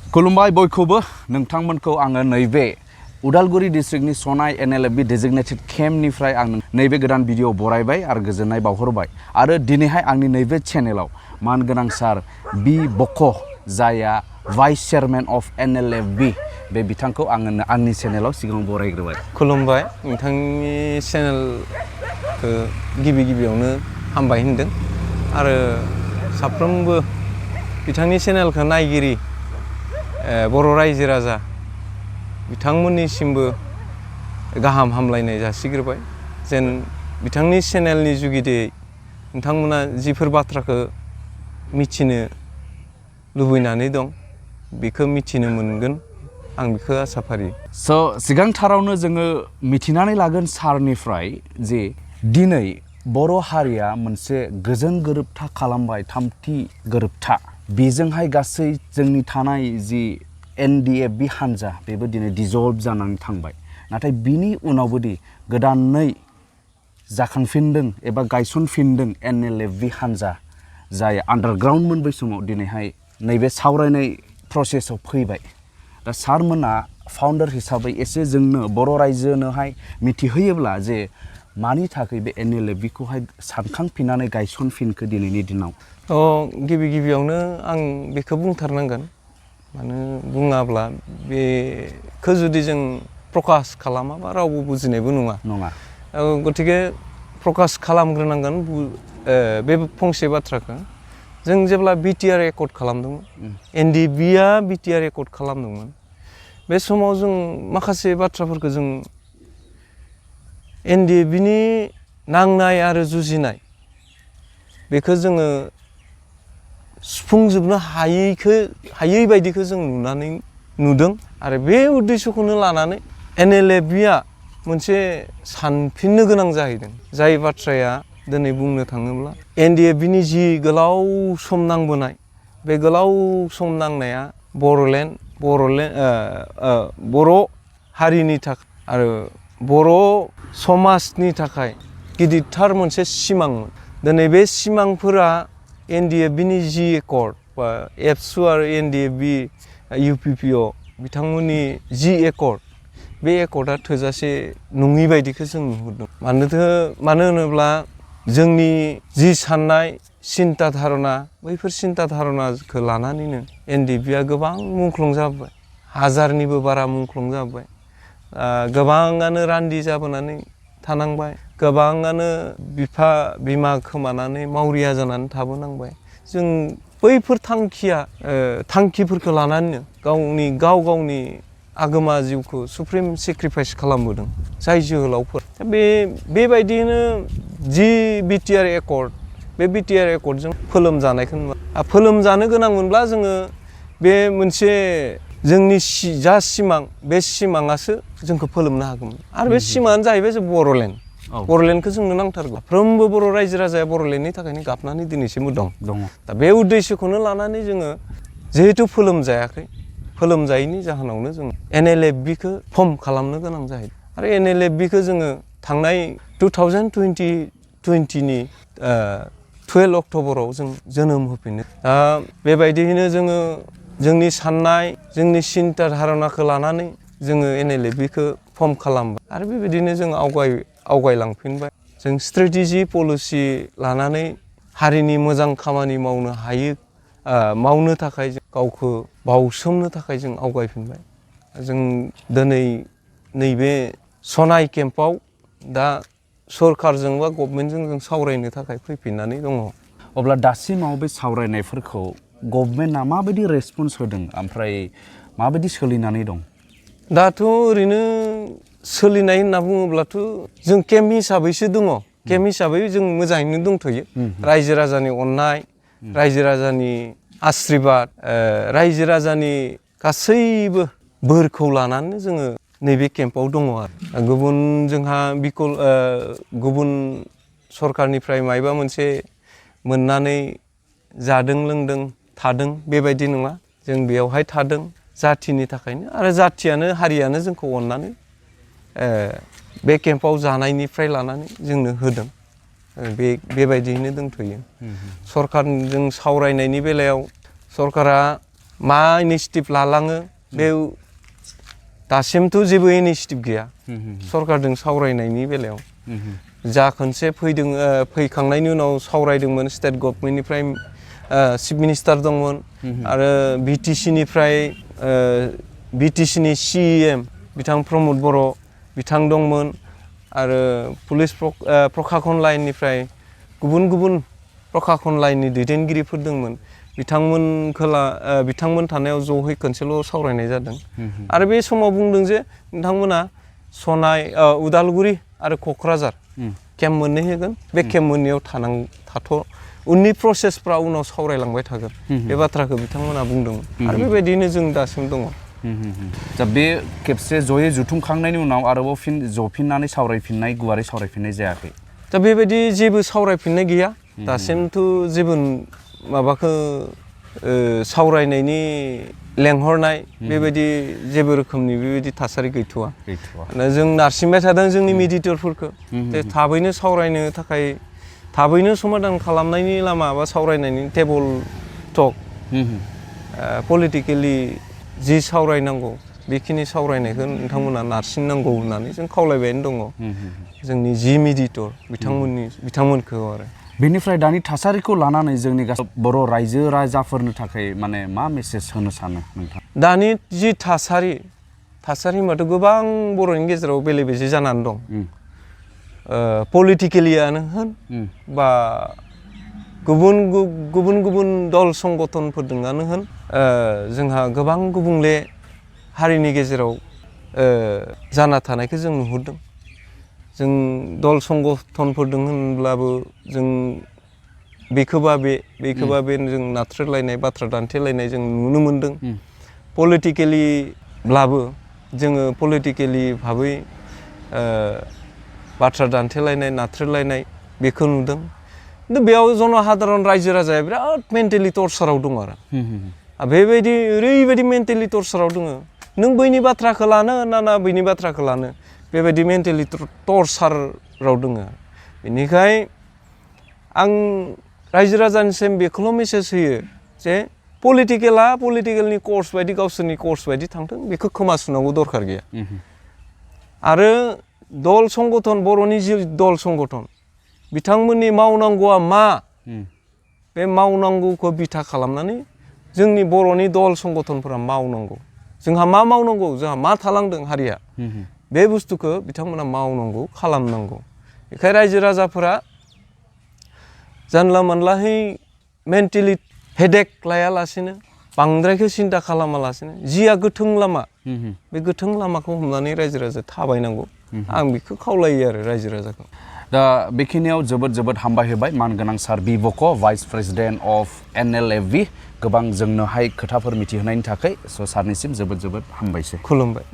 खुलुमबाय बयखौबो नोंथांमोनखौ आङो नैबे उदालगुरि डिस्ट्रिक्टनि सनाय NLFB डेजिगनेटेड केम्पनिफ्राय आं नैबे गोदान भिडिअ बरायबाय आरो गोजोननाय बावहरबाय आरो दिनैहाय आंनि नैबे चेनेलाव मानगोनां सार बि बक जायआ भाइस चेयारमेन अफ NLFB बे बिथांखौ आङो आंनि चेनेलाव सिगाङाव बरायग्रोबाय। खुलुमबाय नोंथांनि चेनेलखौ गिबियावनो हामबाय होनदों आरो साफ्रोमबो बिथांनि चेनेलखौ नायगिरि बर' रायजो राजा बिथांमोननिसिमबो गाहाम हामलायनाय जासिग्रोबाय जेन बिथांनि चेनेलनि जुगिदियै नोंथांमोना जिफोर बाथ्राखौ मिथिनो लुबैनानै दं बेखौ मिथिनो मोनगोन आं बेखौ आसा फारियो। सिगांथारावनो जोङो मिथिनानै लागोन सारनिफ्राय जे दिनै बर' हारिया मोनसे गोजोन गोरोबथा खालामबाय, थामथि गोरोबथा बेजोंहाय गासै जोंनि थानाय जि NDFB हान्जा बेबो दिनै डिजल्भ जानानै थांबाय। नाथाय बिनि उनावबोदि गोदानै जाखांफिनदों एबा गायसनफिनदों NLFB हान्जा जाय आन्डारग्राउन्डमोन बै समाव दिनैहाय नैबे सावरायनाय प्रसेसआव फैबाय। दा सारमोना फाउन्डार हिसाबै एसे जोंनो बर' रायजोनोहाय मिथिहोयोब्ला जे मानि थाखाय बे NLFBखौहाय सानखांफिननानै गायसनफिनखो दिनैनि दिनाव? गिबियावनो आं बेखौ बुंथारनांगोन, मानो बुङाब्ला बेखौ जुदि जों प्रकाश खालामाबा रावबो बुजिनायबो नङा। गतिके प्रकाश खालामग्रोनांगोन बे फंसे बाथ्राखौ। जों जेब्ला BTR एकर्ड खालामदोंमोन, NDFBआ BTR एकर्ड खालामदोंमोन, बे समाव जों माखासे बाथ्राफोरखौ जों NDFBनि नांनाय आरो जुजिनाय बेखौ जोङो सुफुंजोबनो हायै बायदिखौ जों नुदों आरो बे उद्देश्यखौनो लानानै NLFBआ मोनसे सानफिननो गोनां जाहैदों। जाय बाथ्राया दिनै बुंनो थाङोब्ला NDFBनि जि गोलाव सम नांबोनाय, बे गोलाव सम नांनाया बर' हारिनि थाखाय आरो बर' समाजनि थाखाय गिदिरथार मोनसे सिमांमोन। दिनै बे सिमांफोरा NDFBनि जि एकर्ड बा एबसु आरो NDFB UPPO बिथांमोननि जि एकर्ड, बे एकर्डआ थोजासे नङि बायदिखौ जों नुहुरदों। मानो होनोब्ला जोंनि जि साननाय सिन्ता धारना, बैफोर सिन्ता धारनाखौ लानानैनो NDFBआ गोबां मुंख्लं जाबोबाय, हाजारनिबो बारा मुंख्लं जाबोबाय। गोबाङानो रान्दि जाबोनानै थानांबाय, गोबाङानो बिफा बिमा खोमानानै मावरिया जानानै थाबोनांबाय। जों बैफोर थांखिफोरखौ लानानैनो गावनि आगोमा जिउखौ सुप्रिम सेक्रिफाइस खालामबोदों जाय जोहोलावफोर। बेबायदियैनो जि BTR एकर्ड, बे BTR एकर्डजों फोलोमजानायखौ नुवा। फोलोमजानो गोनां मोनब्ला जोङो बे मोनसे जोंनि जा सिमां, बे सिमाङासो जोंखौ फोलोमनो हागौमोन। आरो बे सिमाङानो जाहैबाय जों बर'लेण्ड। बर'लेण्डखौ जोंनो नांथारगौ। साफ्रोमबो बर' रायजो राजाया बर'लेण्डनि थाखायनो गाबनानै दिनैसिमबो दं। दा बे उद्देश्यखौनो लानानै जोङो जिहेथु फोलोमजायाखै, फोलोमजायैनि जाहोनावनो जों NLFBखौ फर्म खालामनो गोनां जाहैदों। आरो NLFBखौ जोङो थांनाय 2020नि 12 अक्ट'बराव जों जोनोम होफिनो। दा बेबायदियैनो जोङो जोंनि साननाय, जोंनि सिन्ता धारनाखौ लानानै जोङो NLFBखौ फर्म खालामबाय आरो बेबायदिनो जों आवगायलांफिनबाय। जों स्ट्रेटेजि पलिसि लानानै हारिनि मोजां खामानि मावनो थाखाय गावखौ बावसोमनो थाखाय जों आवगायफिनबाय। जों दिनै नैबे सनाय केम्पआव दा सरकारजों बा गभमेन्टजों जों सावरायनो थाखाय फैफिननानै दङ। अब्ला दासिमाव बे सावरायनायफोरखौ गभमेन्टआ माबायदि रेसपन्स होदों, ओमफ्राय माबायदि सोलिनानै दं? दाथ' ओरैनो सोलिनाय होनना बुङोब्लाथ' जों केम्प हिसाबैसो दङ। केम्प हिसाबै जों मोजाङैनो दंथ'यो। रायजो राजानि अननाय, रायजो राजानि आशीर्बाद, रायजो राजानि गासैबो बोरखौ लानानै जोङो नैबे केम्पआव दङ आरो। गुबुन सरकारनिफ्राय मायबा मोनसे मोननानै जादों लोंदों थादों बेबायदि नङा। जों बेयावहाय थादों जाथिनि थाखायनो, आरो जाथियानो हारियानो जोंखौ अननानै बे केम्पआव जानायनिफ्राय लानानै जोंनो होदों। बेबायदियैनो दंथ'यो। सरकारजों सावरायनायनि बेलायाव सरकारा मा इनिशिएटिभ लालाङो बे दासिमथ' जेबो इनिशिएटिभ गैया सरकारजों सावरायनायनि बेलायाव जा खनसे फैखांनायनि उनाव सावरायदोंमोन स्टेट गभर्नमेन्टनिफ्राय चिफ मिनिस्टार दंमोन आरो बिटिसिनि CEM बिथां प्रमद बर' बिथां दंमोन आरो पुलिस प्रखाखन लाइननिफ्राय गुबुन प्रखाखन लाइननि दैदेनगिरिफोर दंमोन बिथांमोन थानायाव ज'है खनसेल' सावरायनाय जादों आरो बे समाव बुंदों जे नोंथांमोना सनाय उदालगुरि आरो क'क्राझार केम्प मोननै होगोन बे केम्प मोननैयाव थाथ' उननि प्रसेसफ्रा उनाव सावरायलांबाय थागोन बे बाथ्राखौ बिथांमोना बुंदोंमोन आरो बेबायदिनो जों दासिम दङ दा बे खेबसे जयै जुथुमखांनायनि उनाव आरोबाव फिन जफिननानै सावरायफिननाय गुवारै सावरायफिननाय जायाखै दा बेबायदि जेबो सावरायफिननाय गैया दासिमथ' जेबो माबाखौ सावरायनायनि लेंहरनाय बेबायदि जेबो रोखोमनि बेबायदि थासारि गैथ'वा जों नारसिनबाय थादों जोंनि मेडिएटरफोरखौ जे थाबैनो सावरायनो थाखाय थाबैनो समाधान खालामनायनि लामा बा सावरायनायनि टेबोल टक पलिटिकेलि जि सावरायनांगौ बेखिनि सावरायनायखौ नोंथांमोना नारसिननांगौ होननानै जों खावलायबायानो दङ जोंनि जि मेडिएटर बिथांमोनखौ आरो बेनिफ्राय दानि थासारिखौ लानानै जोंनि बर' रायजो राजाफोरनो थाखाय माने मा मेसेज होनो सानो नोंथां दानि जि थासारि होनबाथ' गोबां बर'नि गेजेराव बेले बेजे जानानै दं पलिटिकेलियानो होन बा गुबुन दल संगठनफोरजोंनो होन जोंहा गोबां गुबुंले हारिनि गेजेराव जाना थानायखौ जों नुहुरदों जों दल संगठनफोरदों होनब्लाबो जों बेखौबा बे जों नाथ्रोदलायनाय बाथ्रा दान्थेलायनाय जों नुनो मोनदों पलिटिकेलिब्लाबो जोङो पलिटिकेलि भाबै बाथ्रा दान्थेलायनाय नाथ्रोदलायनाय बेखौ नुदों खिन्थु बेयाव जनसाधारन रायजो राजाया बिराद मेन्टेलि टर्चाराव दं आरो बेबायदि ओरैबायदि मेन्टेलि टर्चाराव दङ नों बैनि बाथ्राखौ लानो ना बैनि बाथ्राखौ लानो बेबायदि मेन्टेलि टर्चाराव दङ बेनिखाय आं रायजो राजानिसिम बेखौल' मेसेज होयो जे पलिटिकेलनि कर्स बायदि गावसोरनि कर्स बायदि थांथों बेखौ खोमा सुनांगौ दरखार गैया आरो दल संगठन बर'नि जि दल संगठन बिथांमोननि मावनांगौआ मा बे मावनांगौखौ बिथा खालामनानै जोंनि बर'नि दल संगठनफोरा मावनांगौ जोंहा मा मावनांगौ जोंहा मा थालांदों हारिया बे बुस्थुखौ बिथांमोना मावनांगौ खालामनांगौ बेखाय रायजो राजाफोरा जानला मोनलाहै मेन्टेलि हेडेक लायालासेनो बांद्रायखौ सिन्था खालामालासेनो जिया गोथों लामा बे गोथों लामाखौ हमनानै रायजो राजा थाबायनांगौ आं बेखौ खावलायो आरो रायजो राजाखौ दा बेखिनियाव जोबोद हामबाय होबाय मानगोनां सार बि बक' भाइस प्रेसिडेन्ट अफ NLFV गोबां जोंनोहाय खोथाफोर मिथिहोनायनि थाखाय स' सारनिसिम जोबोद हामबायसै खुलुमबाय